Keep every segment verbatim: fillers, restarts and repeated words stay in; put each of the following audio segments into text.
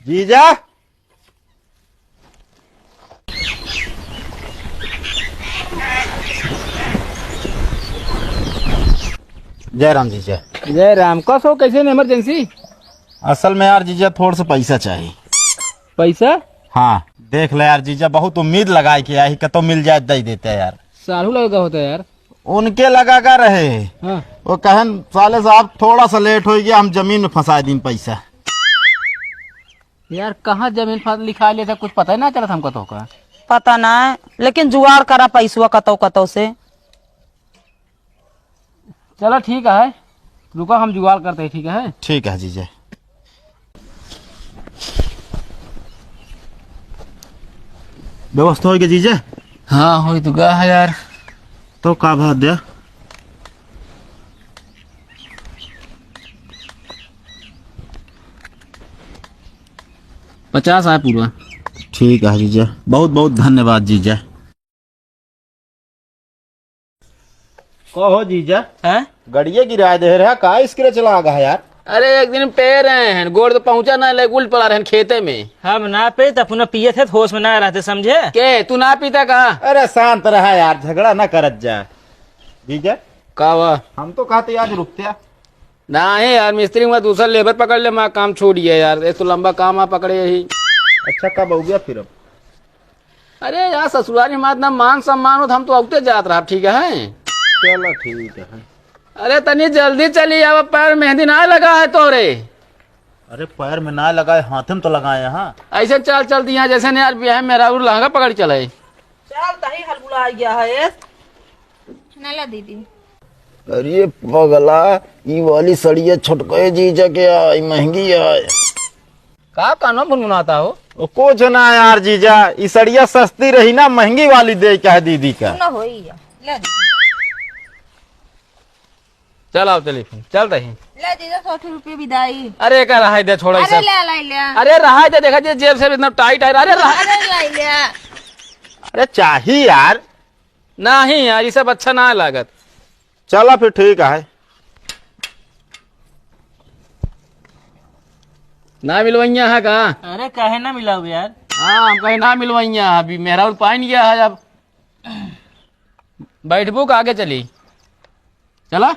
जीजा। जय राम जीजा। जय राम। कस हो, कैसे न emergency? असल में यार जीजा, थोड़ सा पैसा चाही। पैसा? हाँ, देख ले यार जीजा, बहुत उम्मीद लगाए के आई, कतो मिल जाए, दे देते यार। साढ़ू लगा होता यार। उनके लगा का रहे? हाँ। वो कहन, "साले साहब, थोड़ा सा late हो गया, हम जमीन में फंसा दीन पैसा।" यार, कहाँ जमीन फंस लिखा लेता, कुछ पता ही ना चलत हमको तो का। पता ना है, लेकिन जुगाड़ करा पैसवा कतौ कतौ से। चलो ठीक है, रुको, हम जुगाड़ करते हैं, ठीक है? ठीक है जीजा। व्यवस्था हो गई जीजा? हाँ, हो तो गया है यार। तो का भाव दिया? पचास आए पूरा। ठीक है जीजा, बहुत बहुत धन्यवाद जीजा। कहो जीजा। हैं? गड़िया गिरा दे रहा, का scratch लागा है यार? अरे, एक दिन पे रहे हैं, गोड़ तो पहुंचा ना, ले उल्ट पड़ा रहे हैं खेते में। हम ना पे, तब पुनः पिए थे, होश में ना रहते, समझे? के, तू ना पीता का? अरे, शांत रहा यार, झगड़ा ना करत जा। जीजा। का हुआ? हम तो कहते आज रुकते। नहीं यार, मिस्त्री हुआ दूसरा labour पकड़ ले, मैं काम छोड़िए यार, एक तो लंबा काम आ पकड़े यही। अच्छा, कब आओगे फिर अब? अरे यार, ससुरारी में इतना मान सम्मान हो तो हम तो औते जात रहा, ठीक है? चलो ठीक है। अरे तनी जल्दी चली, अब पैर मेहंदी ना लगा है तोरे। अरे पैर में ना लगाए, हाथ में तो लगाए हैं। ऐसे चल, चल दिया जैसे नहीं यार, बियाह में मेहरारू लहंगा पकड़ चले। चल तही हलबुला आ गया है। ना ला दीदी। अरे पगला, ई वाली सड़िया छोटके जीजा के आई, महंगी आई। का कानो भुनभुनाता हो? ओ, कुछ ना यार जीजा, ई सड़िया सस्ती रही ना, महंगी वाली दे के है दीदी का। ना होई है। ले दीदी। चल आओ, चली फिर, चल रही। ले जीजा, सौ रुपये विदाई। अरे का रहाई दे, छोड़ा ई अरे सब। ले लाई ले। अरे रहाई दे, देखा जे जेब से इतना tight है। अरे रहा अरे लाई ले। अरे चाही यार। नहीं यार, ई सब अच्छा ना लागत। चला फिर ठीक है। ना मिलवैया है का? अरे काहे ना मिलाओ यार? हाँ, हम कहे ना मिलवैया, अभी मेहरारू पाइन गया है अब। बैठबू का आगे चली? चला।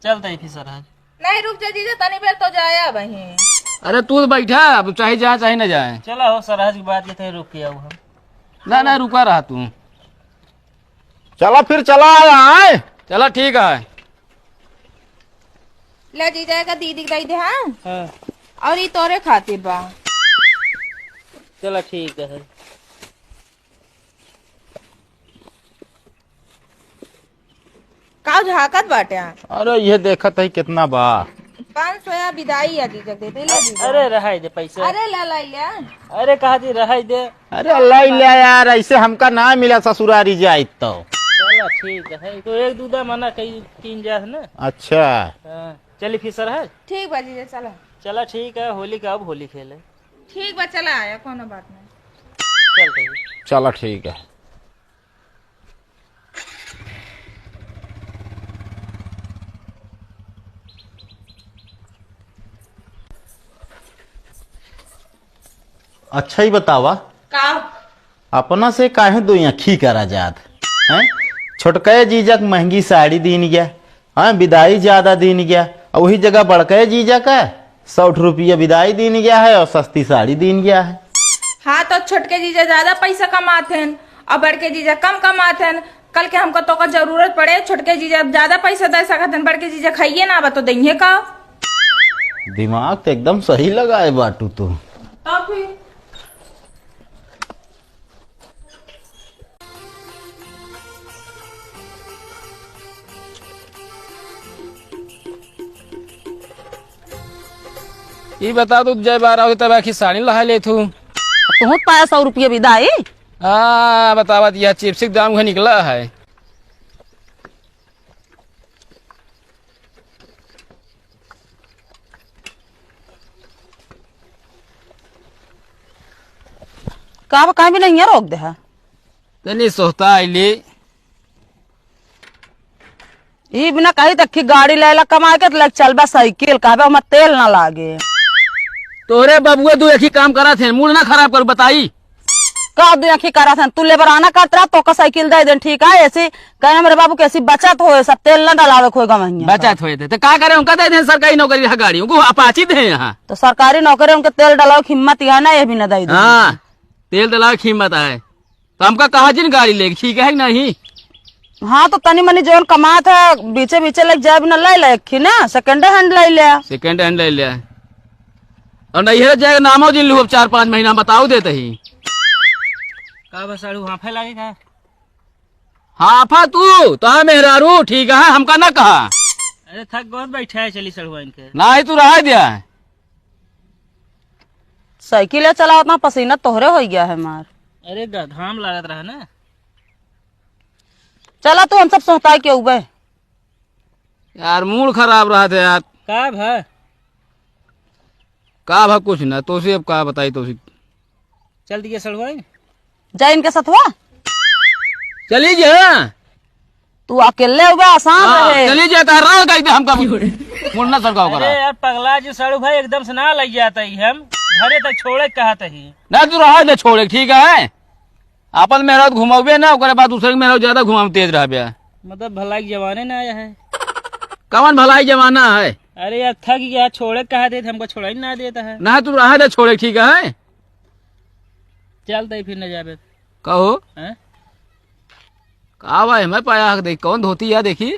चलते ही फिर सरहज। नहीं, रुक जा जीजा, तनी बेर तो जाया वहीं। अरे तू तो बैठा, अब चाहे जाए चाहे ना जाए। चला हो सरहज की बात के थे, रुक के आओ हम। ना, ना, रुका रहा तू। चला फिर चला आया है। चला ठीक है। ले जीजा का दीदी के दे दे, हाँ? हाँ। और ई तोरे खातिर बा। चला ठीक है। का झाकत बाटे? अरे ये देखत है कितना बा। पाँच सौ या विदाई या जीजा दे दे, ले जीजा। अरे रहाई दे पैसा। अरे ला ला ले। अरे कहा जी रहाई दे। अरे लाई ले यार, ऐसे हमका ना मिला ससुरारी जाइत तो। चला ठीक है, तो एक दूधा मना कई तीन जा है ना। अच्छा। हाँ, चली फिर सरहज। ठीक बा जीजा, चला। चला ठीक है, होली का अब होली खेले। ठीक बा, चला आया, कोनो बात नहीं। चल ठीक। चला ठीक है। अच्छा ही बतावा। का? अपना से काहे दो आँखी करा जात हैं? छोटकय जीजा के महंगी साड़ी दीन गया, हाँ, विदाई ज्यादा दीन गया, और वही जगह बड़कय जीजा का सौ रुपया विदाई दीन गया है और सस्ती साड़ी दीन गया है। हाँ, तो छोटके जीजा ज्यादा पैसा कमात हैं और बड़के जीजा कम कमात हैं। कल के हमको तोका जरूरत पड़े, छोटके जीजा ज्यादा पैसा दे सकत हैं, बड़के जीजा खाइए ना, बा तो दइहे का? दिमाग तो एकदम सही लगाए बाटू तू। तब फिर? ई बता तू, जय बारह होते तब आखिर साड़ी लहा ले तू। तुहूँ पाया सौ रुपये विदाई। हाँ, बतावत यह चिप्स के दाम उहे निकला है। का बा, कहीं भी नहीं है, रोक दे है। तनी सोहता आइली। ई बिना कही तक की गाड़ी लेला कमाए के, त लग चलबा साइकिल, कहबे ओमा तेल ना लागे। तोहरे बबुए दू एक ही काम करत हैं, मूड ना खराब करू, बताई। का दू एक ही करत हैं? तू लेबराना करत रहा, तोका साइकिल दे देन, ठीक है? ऐसी कहे हमरे बाबू के ऐसी बचत होए, सब तेल ना डलावे कोई गवहिया। बचत होए थे, तो का करे? उनका दे दें सरकारी नौकरी है, गाड़ी, उनको अपाची दे यहाँ। तो सरकारी नौकरी, उनके तेल डलावे की हिम्मत यहाँ ना, ये भी ना दे दे। हाँ, तेल डलावे की हिम्मत है। तो हमका कहा जिन गाड़ी लेके, ठीक है कि नहीं? हाँ, तो तनी मनी जौन कमात है, बीचे बीचे लेके जाए बिना ले ले, एक ही ना, second hand ले ले। Second hand ले ले। और नहीं है जाएगा नामो जिन लू, अब चार पाँच महीना बताओ देते ही। का बस साढ़ू हाफे लागे का? हाफा तू, तो हाँ मेहरारू, ठीक है, हमका ना कहा। अरे थक बहुत बैठा है, चली सड़ुआ इनके। ना ही तू रहा दिया है। साइकिल चलावत ना पसीना तोहरे हो गया है मार। अरे ग-, घाम लागत रहा ना। चला तू हम सब सोहता के उबे। यार मूड खराब रहा था यार। का भा? का भा कुछ ना, तो से अब का बताई तो से। चल दिया सड़ुआ। जा इनके सथवा। चली जा। तू अकेले हुआ आसान हाँ, रहे। चली जा, तार रहा कहीं हमका मुन्ना सरगाव करा। अरे यार पगला जी, सड़ू भाई एकदम से ना लग जाता ही हम। घरे तक छोड़े कहत ही। ना तू रहा दे छोड़े, ठीक है? आपन मेहरारू घुमावे ना, ओकरे बाद दूसरे के मेहरारू ज्यादा घुमावे तेज रहबे। मतलब भलाई के जमाने ना आया है। कवन भलाई जमाना है? अरे यार थक गया, छोड़े कहा देत, हमको छोड़ा ही ना देता है। ना तू रहा दे छोड़े, ठीक है? चल तई फिर न जाबे। कहो? हैं? का भाई, मैं पाया हक देख, कौन धोती है देखी?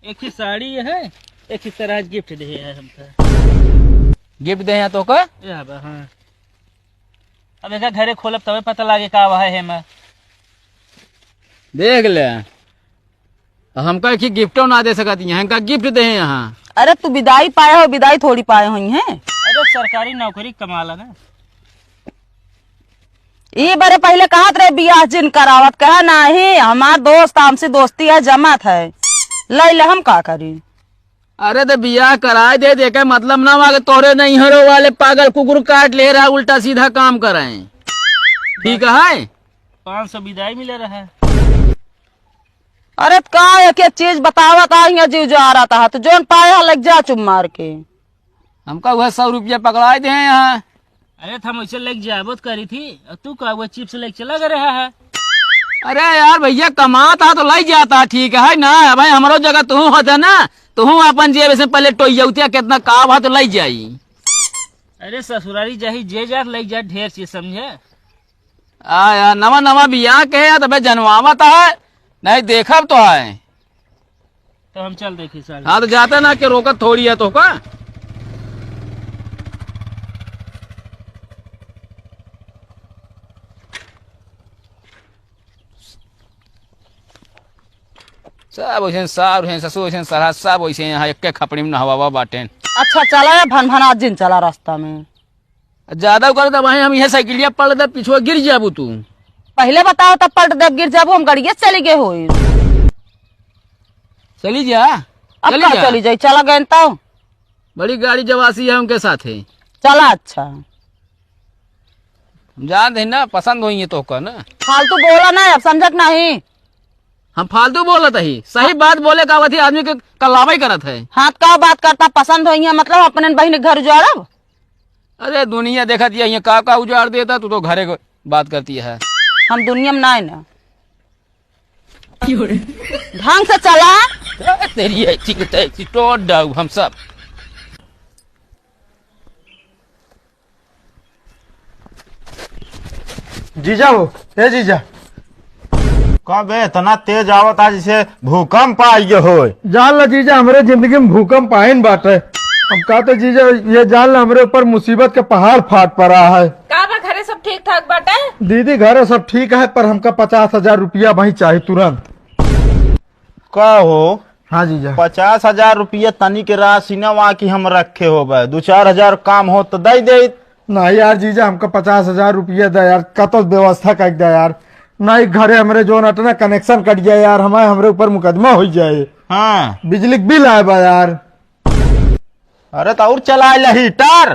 एक ही साड़ी है, एक ही तरह गिफ्ट दे है हमका। गिफ्ट दे हैं तो का? या बा, हाँ। अब एक घरे खोलब तबे पता लागे का वह है मैं। देख ले। हमका एक गिफ्टो ना दे सकत ही, हमका गिफ्ट दे यहाँ। अरे तू विदाई पाए हो, विदाई थोड़ी पाए हुई हैं। अरे सरकारी नौकरी कमाला ना। ई बरे पहले कहत रहे बियाह जिन करावत, कहे नाही, हमार दोस्त हमसे दोस्ती है, जमत है, ले ले, हम का करी? अरे तो बियाह कराए दे, देखे मतलब ना हुआ कि तोहरे नैहरो वाले पागल कुकुर काट ले रहा, उल्टा सीधा काम कराए। ठीक है? पाँच सौ विदाई मिले रहे। अरे त का एक एक चीज बतावत आ हियां जीव जा रहा था, तो जोन पाए हा लग जा चुप मार के। हमका वह सौ रुपया पकड़ाए दे हैं यहाँ। अरे त हम वैसे लग जाबो त करी थी, और तू का वह चिप्स लेके चला गए रहा है। अरे यार भैया कमाता तो लग जाता, ठीक है ना? अब भाई हमरो जगह तू होता ना, तू अपन जेब से पहले टोइयौतिया कितना का भा तो लग जाई। अरे ससुरारी जाही जे जात लग जात ढेर चीज समझे। आ यार, नवा नवा बियाह के है, तबे जनवावत है, नहीं देखब तो है। तो हम चल देखी साले। हाँ, तो जाते ना के रोकत थोड़ी है तो का? सब वैसे सार हैं, ससुर वैसे सरहा, सब वैसे यहाँ एक के खपड़ी में नहवावा बाटेन। अच्छा, चला या भन भन आज जिन चला रास्ता में। ज्यादा कर दे भाई, हम यह साइकिलिया पलट दे, पिछुआ गिर जाबू तू। पहले बताओ, तब पलट दे, गिर जाबू, हम गड़िया से चली गए होई। चली जा, अब चली का जा। चली जाई, चला गए तो। बड़ी गाड़ी जवासी है उनके साथ है। चला, अच्छा। हम जान दे ना, पसंद होई है तो का ना। फालतू बोला ना, अब समझत नहीं। हम फालतू बोलत ही, सही बात बोले का वथी आदमी के कलावा ही करत है। हाँ, का बात करता, पसंद होई है, मतलब अपने बहिन के घर उजाड़ब? अरे दुनिया देखत ये, ये का का उजाड़ देता, तू तो घरे को बात करती है। हम दुनिया में ना है ना। ढंग से चला। ए, तेरी ऐसी की तैसी तोड़ डाऊ हम सब। जीजा हो, ए जीजा। का बे, इतना तेज आवत है जैसे भूकंप आई गए होए। जान ला जीजा, हमरे जिंदगी में भूकंप आइन बाटे। हम कहते जीजा, ये जान ला हमरे ऊपर मुसीबत के पहाड़ फाट पड़ा है। का बा, घरे सब ठीक ठाक बाटे? दीदी, घरे सब ठीक है, पर हमका पचास हजार रुपया वहीं चाही तुरंत। का हो? हाँ जीजा। पचास हजार रुपया तनी के राशि न वा कि हम रखे होबे, दो चार हजार काम हो तो दे दे। नहीं यार जीजा, हमका पचास हजार रुपया दे यार, कतो व्यवस्था कर दे यार। नहीं घरे हमरे जोन अटना कनेक्शन कट गया यार, हमारे, हमरे ऊपर मुकदमा हो जाए। हाँ। बिजली के बिल आए बा यार। अरे तो और चला ले हीटर,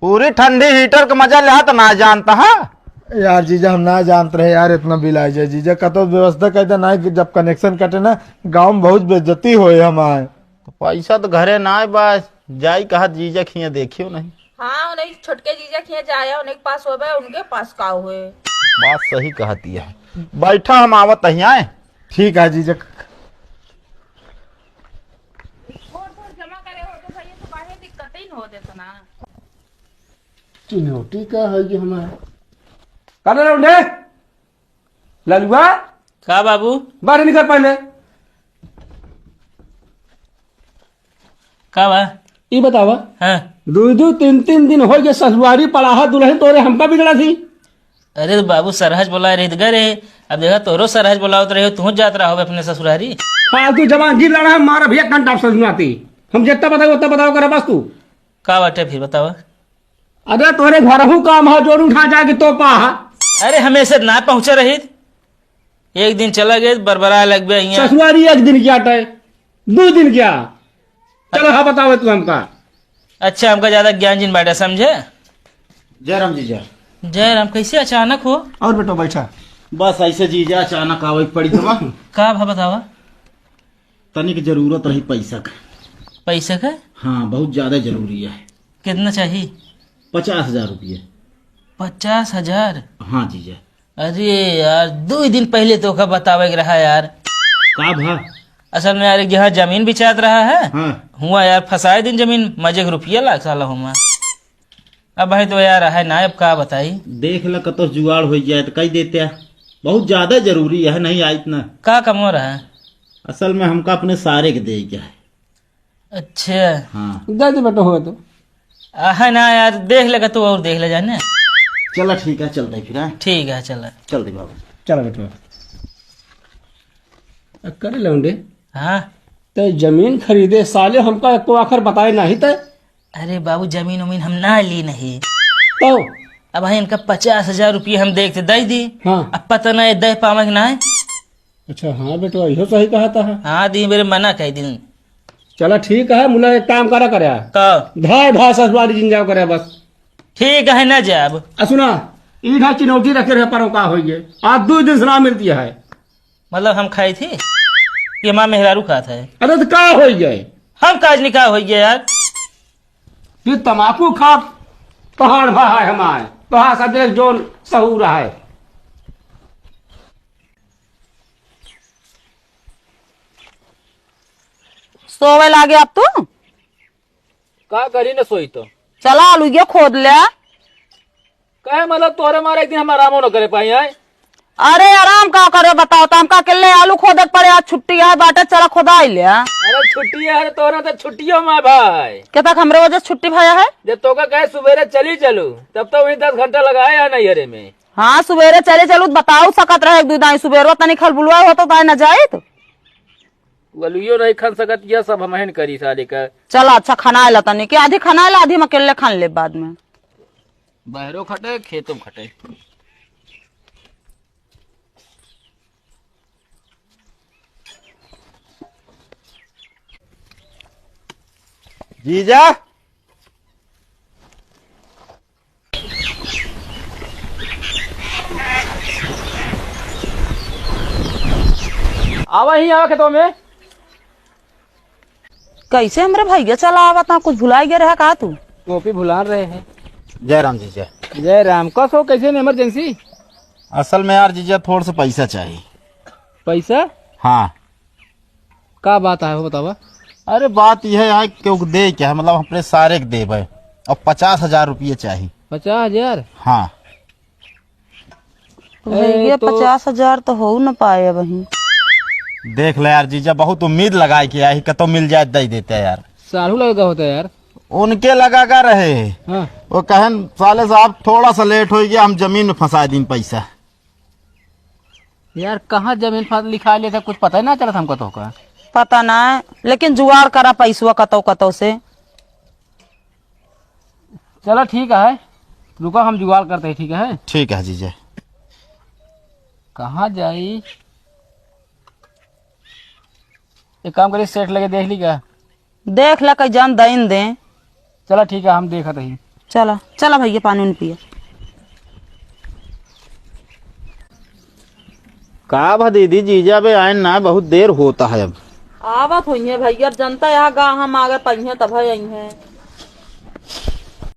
पूरी ठंडी हीटर के मजा ले तो ना जानता है। यार जीजा, हम ना जानत रहे यार, इतना बिल आ जाए जीजा, कतो व्यवस्था कर दे ना, जब कनेक्शन कटे ना, गाँव में बहुत बेइज्जती होए हमारे। तो पैसा तो घरे ना है बस। जाई कहा जीजा खिया देखियो नहीं। हाँ, उन्हें छोटके जीजा खिया जाया, उन्हें के पास होबे, उनके पास का हुए। बात सही कहती है। बैठा, हम आवत ही आए। ठीक है जीजा। थोड़ थोड़ जमा करे हो तो भैया तो काहे दिक्कत ही न हो देता ना। चिन्हौटी का है ये हमारा? का रे लौंडे? ललुआ? का बाबू? बाहर निकल पहले। का बा? ई बतावा। हाँ। दो दो तीन तीन दिन हो गए ससुरारी पड़ाहा दुल्हन तोरे हमका बिगड़ा थी। अरे तो बाबू सरहज बोलाए रही तो गए रहे। अब देखा तोरो सरहज बोलावत रहे हो, तू जात रहा होबे अपने ससुरारी। फालतू जबान गिर लड़ा है, मारा भैया कंटाप ससुराती। हम जितना बताओ उतना बताओ करा बस तू। का बाटे फिर बतावा? अरे तोरे घरहू काम है, जोर उठा जाके तो पा। अरे हमेशा ना पहुँचे रही, एक दिन चला गए, बरबरा लगबे हियाँ। ससुरारी एक दिन क्या टे, दो दिन क्या? चलो हाँ बतावे तू हमका। अच्छा, हमका ज्यादा ज्ञान जिन बाटे समझे। जय राम जीजा। जय राम, कैसे अचानक हो? और बेटो बैठा। बस ऐसे जीजा अचानक आवे के पड़ी तो। का भा बतावा? तनिक जरूरत रही पैसा का। पैसा का? हाँ, बहुत ज्यादा जरूरी है। कितना चाहिए? पचास हजार रुपये। पचास हजार? हाँ जीजा। अरे यार, दो ही दिन पहले तो का बतावे के रहा यार। का भा? असल में यार, एक जगह जमीन बिचात रहा है। हाँ। हुआ यार, फंसाए दिन जमीन, मजे के रुपया लाग साला हुआ। अब भाई तो यार है ना, अब का बताई। देख ल, कतो जुगाड़ हो जाए तो कही देते। बहुत ज्यादा जरूरी है, नहीं आई इतना। का कमो रहा? असल में हमका अपने सारे के दे के है। अच्छा। हाँ। दे दे बेटा, हो तो। आ, है ना यार, देख लेगा तू और देख ले जाने। चला ठीक है, चलते फिर, हाँ? ठीक है, चला। चलते बाबू। चला बेटा। आ, करे लौंडे। हाँ। ते जमीन खरीदे साले हमका एको आखर बताए नहीं ते। अरे बाबू, जमीन उमीन हम ना ली नहीं। तो? अब भाई इनका पचास हजार रुपये हम देख के दे दी। हाँ। अब पता नहीं दे पावे कि नहीं। अच्छा, हाँ बेटवा, इहो सही कहत है। हाँ, दी मेरे मना कह दिन। चला ठीक है, मुला एक काम करा करे। का? धाय धाय ससुरारी जिन जाओ करे बस। ठीक है, ना जाब। आ सुना, ईठा चिनौटी रखे रहे परो का होइए। आज दो दिन से ना मिलती है। मतलब हम खाई थी? ये माँ मेहरारू खात है। अरे तो का होइए? हम काज नहीं का होइए यार? ये तमाकू खा पहाड़ भा है हमारे। तो हाँ, सब देख जोन सहूर है। सोवे लागे अब तू? का करी न सोई तो। चला आलू ये खोद ले। काहे मतलब तोहरे मारे एक दिन हम आरामो न करे पाई आए? अरे आराम का करे बताओ, तो हमका अकेले आलू खोदे के पड़े, आज छुट्टी है बाटे, चला खोदाई ले। अरे छुट्टी है, अरे तोहरा तो छुट्टियो में भाई। के तक हमरे वजह से छुट्टी भया है? जब तोका कहे सुबेरे चली चलू, तब तो वही दस घंटा लगाए है नैहरे में। हाँ, सुबेरे चले चलू, बताऊ सकत रहे एक दू दाई, सुबेरवा तनी खलबुलवा होतो, ताई न जाइत। वलुइयो नहीं खन सकत, यह सब हमहिन करी साले का। चला, अच्छा, खनाए ला तनी, के आधी खनाए ला, आधी हम अकेले खन ले बाद में। बहरो खटे, खेतो में खटे। जीजा, आवा ही, आवा खेतों में। कैसे हमरे भैया चला आवत ना, कुछ भुलाई गए रहा का तू? कॉपी भुला रहे हैं। जय राम जीजा। जय राम। कस हो, कैसे ने इमरजेंसी? असल में यार जीजा, थोड़ा सा पैसा चाहिए। पैसा? हाँ। का बात है, वो बतावा। अरे, बात यह है कि ओके दे के है, मतलब, अपने सारे के देबे, और पचास हजार रुपये चाहिए। पचास हजार? हाँ। भैया, तो पचास हजार तो हो न पाए अबहीं। देख ले यार जीजा, बहुत उम्मीद लगाए के आई, कतो मिल जाए, दे देते यार। साढ़ू लगा होता यार। उनके लगा का रहे? हाँ। वो कहन, "साले साहब, थोड़ा सा लेट हो गया, हम जमीन में फंसा दीन पैसा।" यार, कहाँ जमीन फाद लिखा लेता, कुछ पता ही ना चलत हमको तो का। पता ना है, लेकिन जुगाड़ करा पैसवा कतौ कतौ से। चला ठीक है, रुका, हम जुगाड़ करते हैं, ठीक है? ठीक है जीजा। कहाँ जाई? एक काम करी, सेठ लगे देख ली का? देख ला, कई जान दइन दे। चला ठीक है, हम देखत ही। चला, चला भैया, पानी उनी पिया। का भा दीदी, जीजा बे आइन ना, बहुत देर होता है अब। आवत होइहें भइया, अब जनता यहाँ गा हम आगे पइहें तब अइहें।